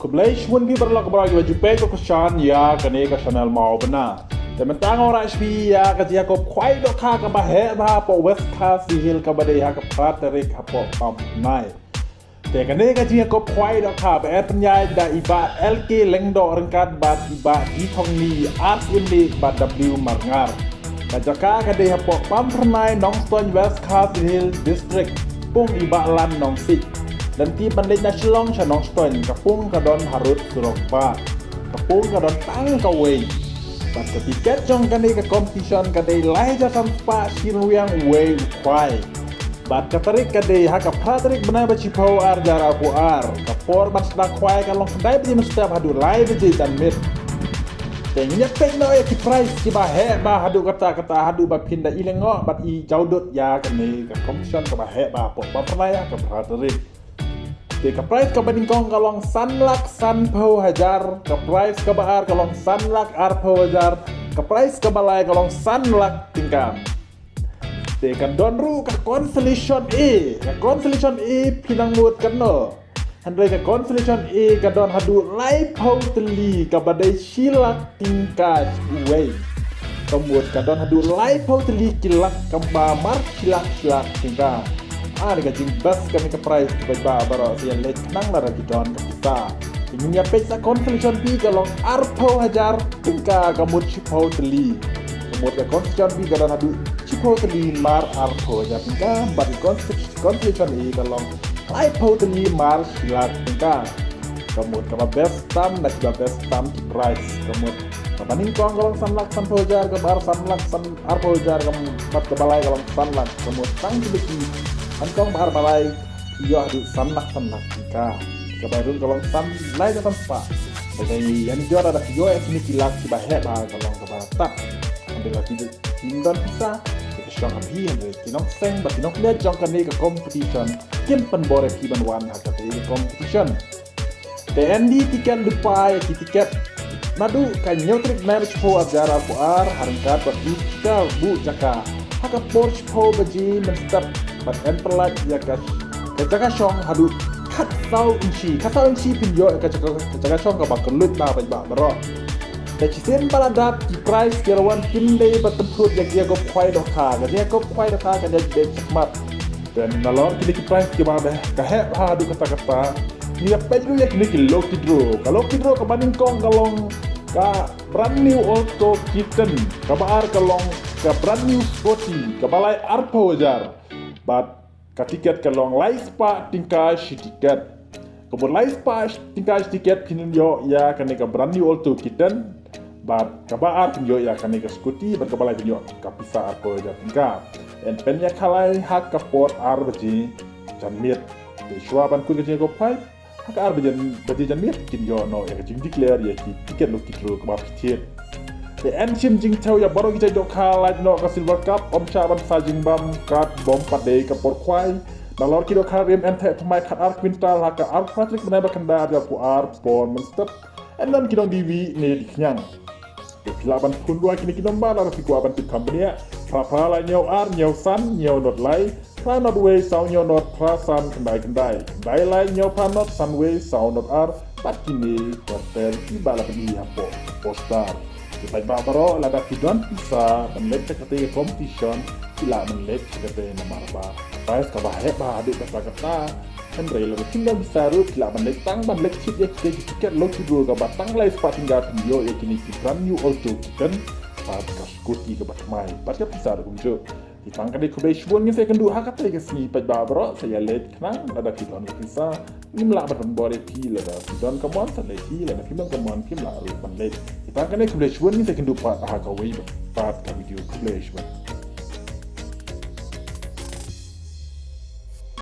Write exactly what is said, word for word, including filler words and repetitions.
Khublei shibun phi baroh baroh kiba ju peit bad kyrshan ïa kane ka channel Mawbynna. Te mynta nga wanrah sha phi ïa ka jingïakob khwai dohkha kaba heh bha hapoh West Khasi Hills kaba dei ha ka phra tarik hapoh Pamphyrnai. Te kane ka jingïakob khwai dohkha ba la pynïaid da i Bah L K Lyngdoh ryngkat bad i Bah D Thongni, ar siem leh bad W Marngar. Ka jaka ka dei hapoh Pamphyrnai, Nongstoiñ, West Khasi Hills District. Pung i Bah Lan Nongsih. Lynti ban leit na Shillong sha Nongstoiñ, ka pung ka don harud surok bah. Ka pung ka don tang kawei. Bad ka tiket jong kane ka competition ka dei lai hajar san spah shi ryngwiang uwei u khwai. Bad ka tarik ka dei ha ka phra tarik bnai ba shiphew, ar hajar arphew ar. Ka por ban sdang khwai ka long khyndai baje mynstep haduh lai baje janmiet. Te ngin ïa peit noh ïa ki prize kiba heh bha haduh katta katta, haduh ba phin da i lyngngoh bad i jawdud ïa kane ka competition kaba heh bha hapoh Pamphyrnai ha ka phra tarik. Te ka prize kaba nyngkong ka long san lak sanphew hajar, ka prize kaba ar ka long san lak arphew hajar, ka prize kaba lai ka long san lak tyngka. Te ka don ruh ka consolation A, ka consolation A phi nang mut kano. Hynrei ka consolation A ka don haduh laiphew tylli kaba dei shi lak tyngka uwei. Ka mut ka don haduh laiphew tylli ki lak kaba mar shi lak shi lak tyngka. Ah, ka jingbha kane ka prize, kiba baroh sa ïa leit khnang lada ki don ka pisa. Te ngin ïa peit sa consolation B ka long arphew hajar tyngka, ka mut shiphew tylli. Ka mut ka consolation B ka don haduh shiphew tylli mar arphew hajar tyngka, bad ka consolation A ka long laiphew tylli mar shi lak tyngka. Ka mut kaba best tam na kiba best tam ki prize. Ka mut kaba nyngkong ka long san lak sanphew hajar, kaba ar san lak san arphew hajar, ka mut kaba lai ka long san lak. Ka mut tang ki ba ki nyngkong, ba ar, ba lai ïoh haduh san lak san lak tyngka. Kaba ruh ka long san, lai hajar san spah. Ba dei ïa ni jor da ki ïoh ïa kine ki lak kiba heh bha ka long kaba tad. Hynrei lada ki don pisa, ki shong ha phi, hynrei ki nongseng bad ki nongkñia jong kane ka competition kin pynbor ïa phi ban wan ha kane ka competition. Te ynda ki tiket lypa ïa ki tiket naduh ka hynñiew tarik bnai ba shiphew, ar hajar arphew ar, ha ryngkat bad u shikar buh jaka ha ka por shiphew baje mynstep bad yn pyllait ïa ka, ka jaka shong haduh khatsaw inshi. Khatsaw inshi phin ïoh ïa ka jaka, ka jaka shong kaba kylluid bha, paidbah baroh. Te shisien ba la dep, ki prize ki la wan kim dei ban pynthut ïa ka jingïakob khwai dohkha. Ka jingïakob khwai dohkha ka dei beit shakhmat. Te nalor kine ki prize kiba heh, ka heh bha haduh katta katta, ngin ïa peit ruh ïa kine ki lucky draw. Ka lucky draw kaba nyngkong ka long ka brand new Alto K ten, kaba ar ka long ka brand new Scooty, kaba lai arphew hajar. Bad ka tiket ka long lai spah tyngka shi tiket. Ka mut lai spah tyngka shi tiket phin ïoh ïa kane ka brand new Alto K ten. Bad kaba ar phin ïoh ïa kane ka Scooty, bad kaba lai phin ïoh ka pisa arphew hajar tyngka. Yn pynïakhalai ha ka por ar baje janmiet. Te shuwa ban kut ka jingïakob khwai, ha ka ar baje, baje janmiet kin ïoh noh ïa ka jingdeclare ïa ki tiket lucky draw kaba phi thied. Te yn shim jingthew ïa baroh ki jait dohkha, lait noh ka silver cup, ym shah ban sa jingbam, katba ym pat dei ka por khwai. Nalor ki dohkha rim yn theh thymmai khatar kwintal ha ka ar, phra tarik bnai ba khyndai, ar hajar arphew ar, por mynstep. Yn don ki nongdie wieh ne die khñiang. Te phi lah ban phone ruh ha kine ki nombar lada phi kwah ban tip kham bniah: phra phra lai hynñiew ar hynñiew san hynñiew not lai, phra not wei saw hynñiew not phra san khyndai khyndai, khyndai lai hynñiew phra not san wei saw not ar, bad kine ter ter kiba la pyni hapoh poster. Te paidbah baroh, lada phi don pisa ban leit sha katei ka competition, phi lah ban leit sha katei namar ba ka prize kaba heh bha haduh katta katta. Hynrei lada phim don pisa ruh, phi lah ban leit tang ban leit thied ïa kitei ki tiket lucky draw kaba tang lai spah tyngka, phin ïoh ïa kine ki brand new Alto K ten bad ka Scooty kaba thymmai bad ka pisa ruh kumjuh. Te tang kane, khublei shibun, ngin sa ïakynduh ha katei ka sngi paidbah baroh. Sa ïa leit khnang, lada phi don ka pisa ngim lah ban pynbor ïa phi, lada phi don ka mon sa leit hi, lada phim don ka mon kim lah ruh ban leit. Te tang kane, khublei shibun, ngin sa ïakynduh pat ha kawei pat ka video. Khublei shibun.